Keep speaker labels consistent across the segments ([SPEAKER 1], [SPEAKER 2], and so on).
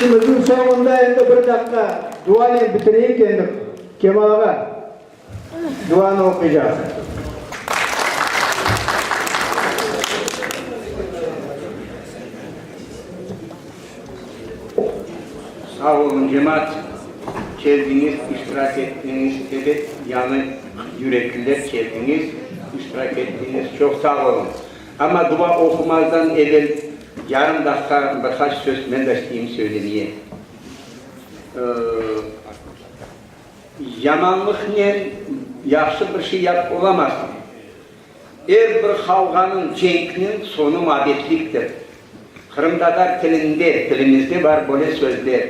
[SPEAKER 1] İşimizniñ soñunda endi bir daqqa duanen bitireyik endi, Kemal ağa duanı oquycaq.
[SPEAKER 2] Sağ oluñ, cemaat, keldiñiz, iştirak ettiñiz, ebet, yañı yürekliler keldiñiz, iştirak ettiñiz, çoq sağ oluñ. Amma dua oqumazdan evel yarım daqqa bir qaç söz men de isteyim söylemeye. Yamanlıqnen yahşı bir şey yapıp olamazsıñ. Er bir qavğanıñ, cenkniñ soñu mabetliktir. Qırımtatar tilinde, tilimizde bar böyle sözler,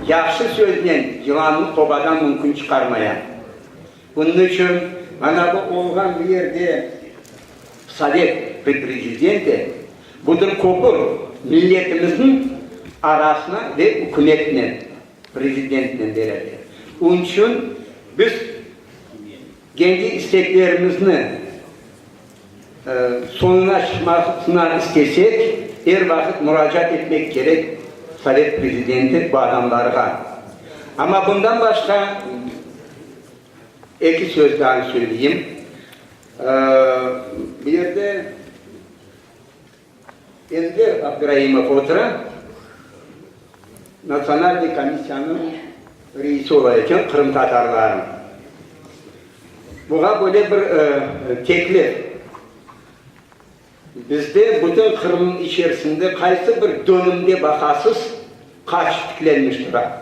[SPEAKER 2] Yahşı söznen yılannı qobadan mümkün çıqarmaya. Bunıñ içün mana bu olğan bu yerde Sovet pri prezidenti, budır köpür milletimizniñ arasına ve ükümetnen, prezidentnen beraber. Onıñ içün biz kendi isteklerimizni soñuna çıqmasına istesek, er vaqıt muracaat etmek kerek Sovet prezidenti bu adamlarğa. Amma bundan başqa eki söz daa söyleyim. Bu yerde Enver Abdraimov otura, Natsionalnıy komissiyanıñ reisi ola eken qırımtatarlarnıñ. Buña böyle bir teklif, bizde bütün Qırımnıñ içerisinde qaysı bir dönümde baqasız, qaç tiklenmiş tura.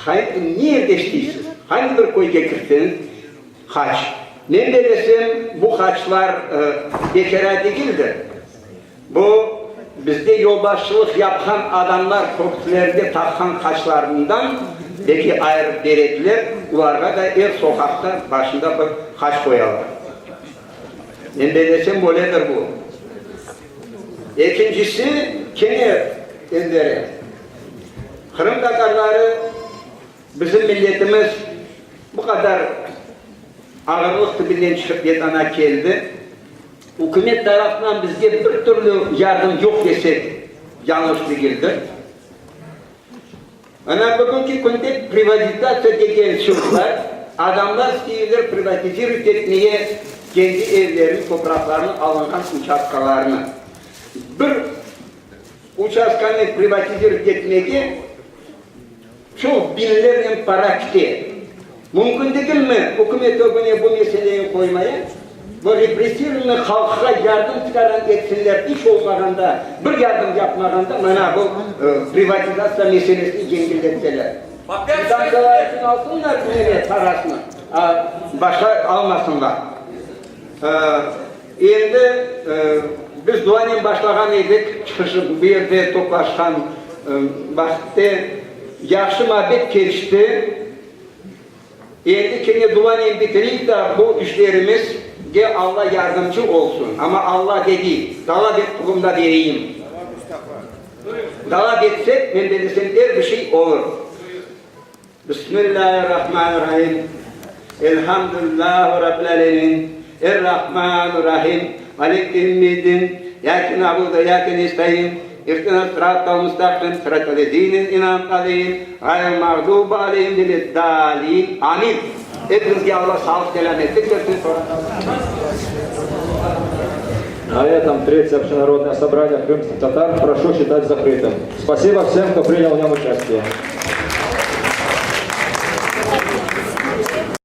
[SPEAKER 2] Ne yerde işleysiz? Hangi bir köyge kirseñiz, haç. Men belesem, bu haçlar bekâra degildir. Bu, bizde yolbaşçılıq yapqan adamlar kökslerinde taqqan haçlarından belki ayırıp berediler, olarğa da er soqaqta başında bir haç qoyalar. Men belesem, böyledir bu. Ekincisi, kene Envere. Qırım tatarları, bizim milletimiz bu qadar ağırlıq tübünden çıqıp yetana keldi. Ükümet tarafından bizge bir türlü yardım yoq desek, yañlış degildir. Ana bugünki künde privatizatsiya degen söz bar, adamlar isteyler privatizirovat etmege kendi evlerini, topraqlarını, alınğan uçastkalarını. Bir Uçastkanı privatizirovat etmege çoq biñlernen para kite. Mümkün degilmi ükümet ögüne bu meseleni qoymaya? Bu repressirovanıy halqqa yardım tikaran etsinler, iç olmağanda, bir yardım yapmağanda mana bu privatizatsiya meselesini yengilletseler. Kvitantsiyalar içün alsınlar neme parasını, a başqa almasınlar. Endi biz duanen başlağan edik, çıqışı bu yerde toplaşqan vaqıtte yahşı muabbet keçti. Endi kene duanen bitireyik da, bu işlerimizge Alla yardımcı olsun. Amma Alla dedi, talap et qulumda bereyim. Talap etsek, men bilesem, er bir şey olur. Bismillahirrahmanirrahim. Elhamdülillah Rabbil alemin. Errahmanirrahim. Maliki yevmiddin. İyyâke na'budu ve iyyâke nestaîn. İhdinas sıratal mustaqim, sıratal lezîne en'amte aleyhim, gayril mağdubi aleyhim veleddâlîn. Amin. Hepinizge Alla sağlıq selâmetlik bersin.
[SPEAKER 3] На этом третье общенародное собрание крымских татар прошу считать закрытым. Спасибо всем, кто принял в нем участие.